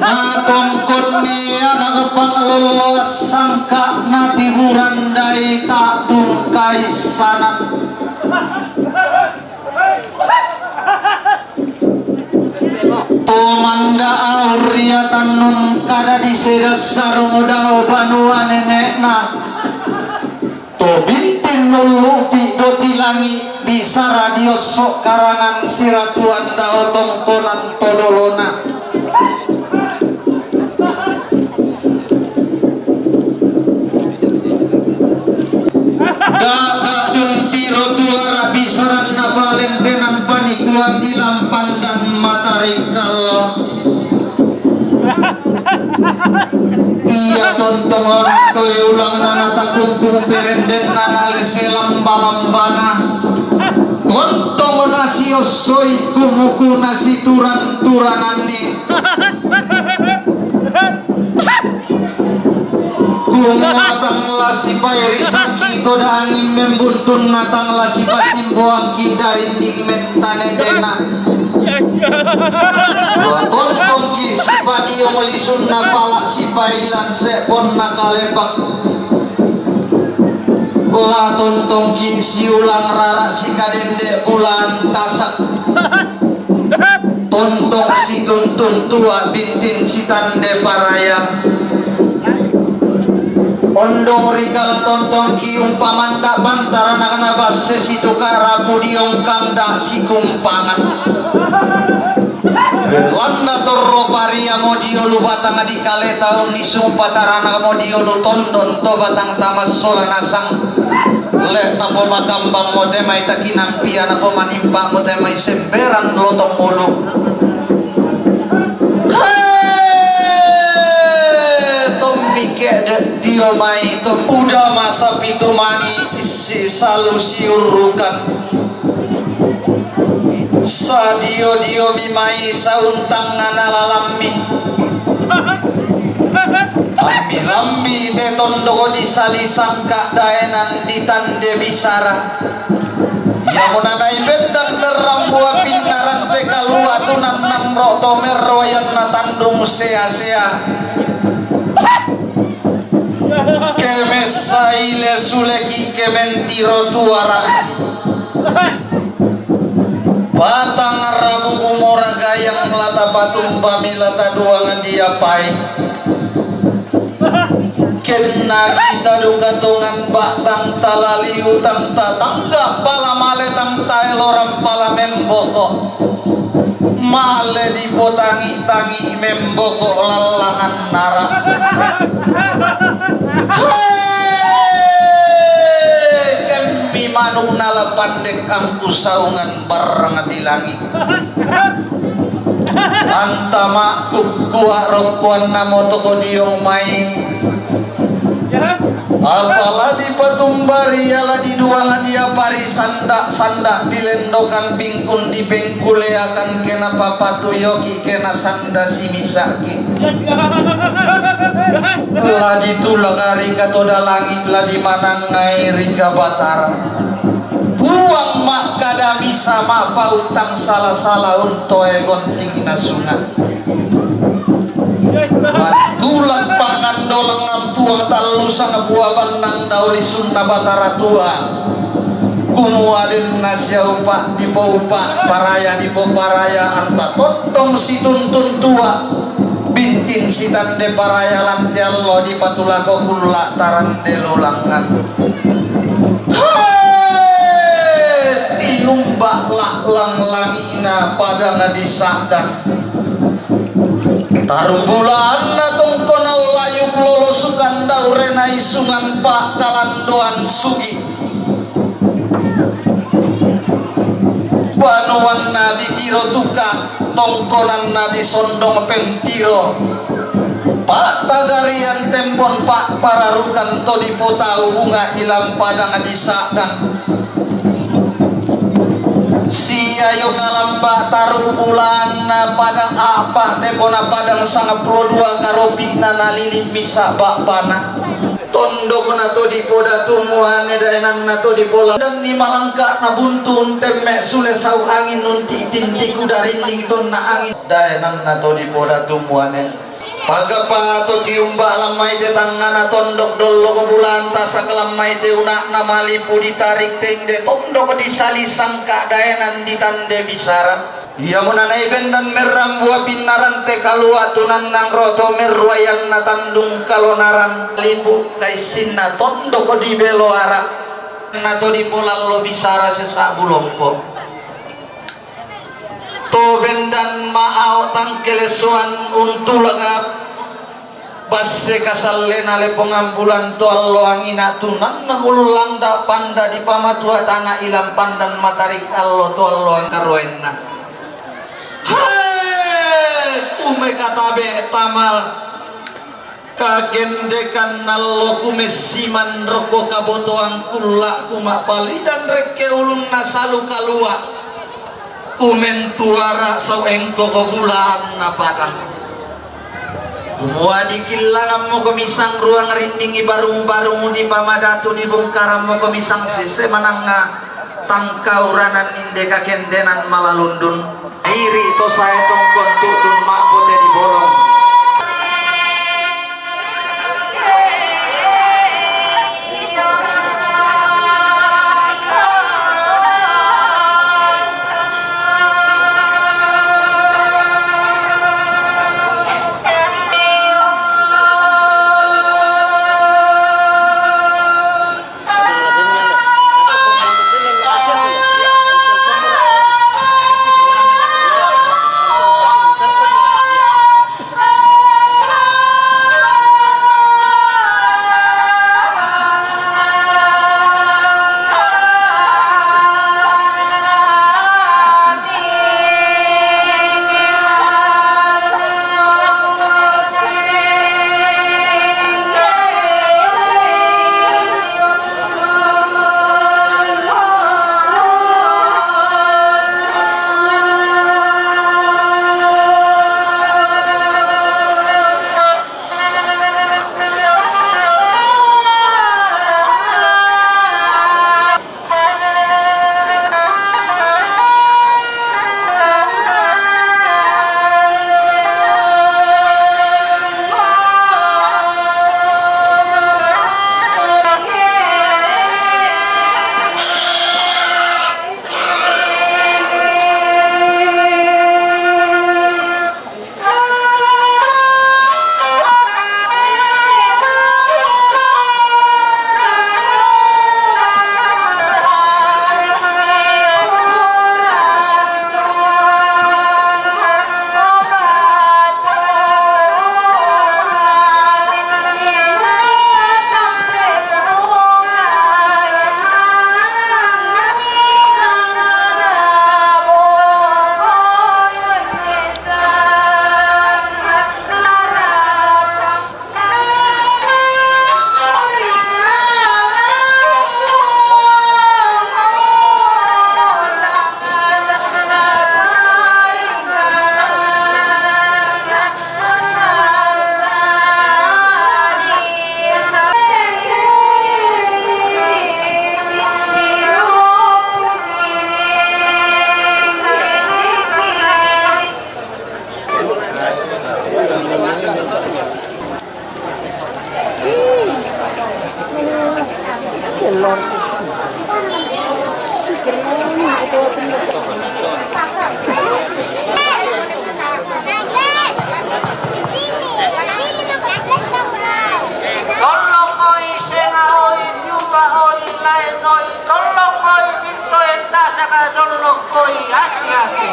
Natongkonni anak panglolloas sangka natiburan dai ta'dungkai sanan. To manda aur ria tannun kada diseda sarung dao banua nenekna. To bintin nullupi doti langi bisara diosso karangan siratuan dao tongkonan todolona. Dada duntiro tuara bisaranna panglentenan panikuan ilampan dan matarikal. Ia tontong ona toe ulangna natakungkung perendenna nalese lamba-lambana. Tontong nasiossoi kumuku nasituran-turananni. Kumua tang la sipaeri saki to danging membuntun na tang la sipasimboangki darinding mentanetena. La tontongki' sipadiong lisunna pala' sipailan se'ponna kalepak. La tontongki' siulang rara' sikadende' bulan tasak. Tontong situntun tua bintin sitande paraya. Ondong ri kala tontongki' umpamanda' bantaranakna basse situka' rapu diongkang da' sikumpangan. Lanna torro pariamo diolu batang di kale taun nisung pataranamo diolu tondon to batang tamassola nasang. Le' napomakambang mo te mai takinampian, napomanimpa mo te mai semberang lotong ulu. He, tommi ke'de' dio mai to. Uda masa pitu mangi' si salu siurrukan. Sadio-diomi mai sauntangngana lalammi. Ammi-lammi te tondok disalisangka' daenan ditande bisara. Iamo nanai bendan merrambua pinnarante kalua' tunannang ro to merroyanna tandung sea-sea. Kemessaile suleki' kementiro tuara. Batang rabu kumora gayang la tapatumbami la taduang diapai. Kenna kita duka tongan ba'tang talaliu tang tatangga pala male tang taelorang pala memboko. Male dipotangi-tangi memboko lallangan nara. He, kemmi manuk nala pandek angku saungan barrang di langi'. Anta ma'kukkua rokkoanna motoko diong mai. Apa la dipatumbari ia la diduang diapari sanda-sanda dilendokan pingkun dipengkuleakan kena papatuyoki kena sanda simisaki. La ditulak rika toda langi' la dimanangngai rika Batara. Puang makkada misa ma'pautang sala-sala untoe gontingna sunga'. Tulak pangandolang ampuang tallusang bua bannang dauli sunna Batara Tua. Kumua denna siaupa dipoupa paraya dipoparaya anta tottong situntun tua. Bintin sitande paraya lante allo dipatulako kulla tarande lulangan. He, tiumba la'lang langi'na padang di Sa'dan. Tarung bulaanna tongkonan layuk lolo sukan daure naisungan pa'kalandoan sugi. Banuanna ditiro tuka, tongkonanna disondong pentiro. Pa'tagarian tempon pa'pararukan to dipotau bunga ilang padang di Sa'dan. Siayo kalamba taru bulaanna padang apa tepona padang sangappulo dua karopi'na nalili misa ba'bana. Tondokna to dipodatu muane daenanna to dipola danni malangka'na buntu untemme sule sau angin unti-tintiku darinding tonna angin daenanna to dipodatu muane. Pagapa to tiumba lammai te tangngana tondok dolloko bulan tasak lammai te una'na malipu ditarik tende tondok disalisangka daenan ditande bisara. Iamo nanai bendan merrambua pinnarante kalua' tunannang roto merruayanna tandung kalonaran lipu kaissinna tondok dibelo ara. Na to dipolallo bisara sesa bulompo. To bendan ma'ao tangkelesoan untulaka basse kasallena lepongan bulan to alloangina tunanna ullanda panda dipamatua tana ilang pandan matarik allo to alloang karoenna. Hai, kumekatabe tamal. Kagendekan nalloku messiman rokko kabotoang kulla'ku ma'palidan rekke ulunna salu kalua'. Kumentuara sau engkoko bulaanna padang. Kumua dikillangammoko misang ruang rindingi barung-barung dipamadatu dibungkarammoko misang sese manangnga. Tangkauranan inde kakendenan malalundun. Iri to sae tongkon tutun ma'bote di bolong. Tolong oi, senga oi, tiupa oi, laen oi, tolong oi, pintoen tasaka, tolong oi, asi-asi.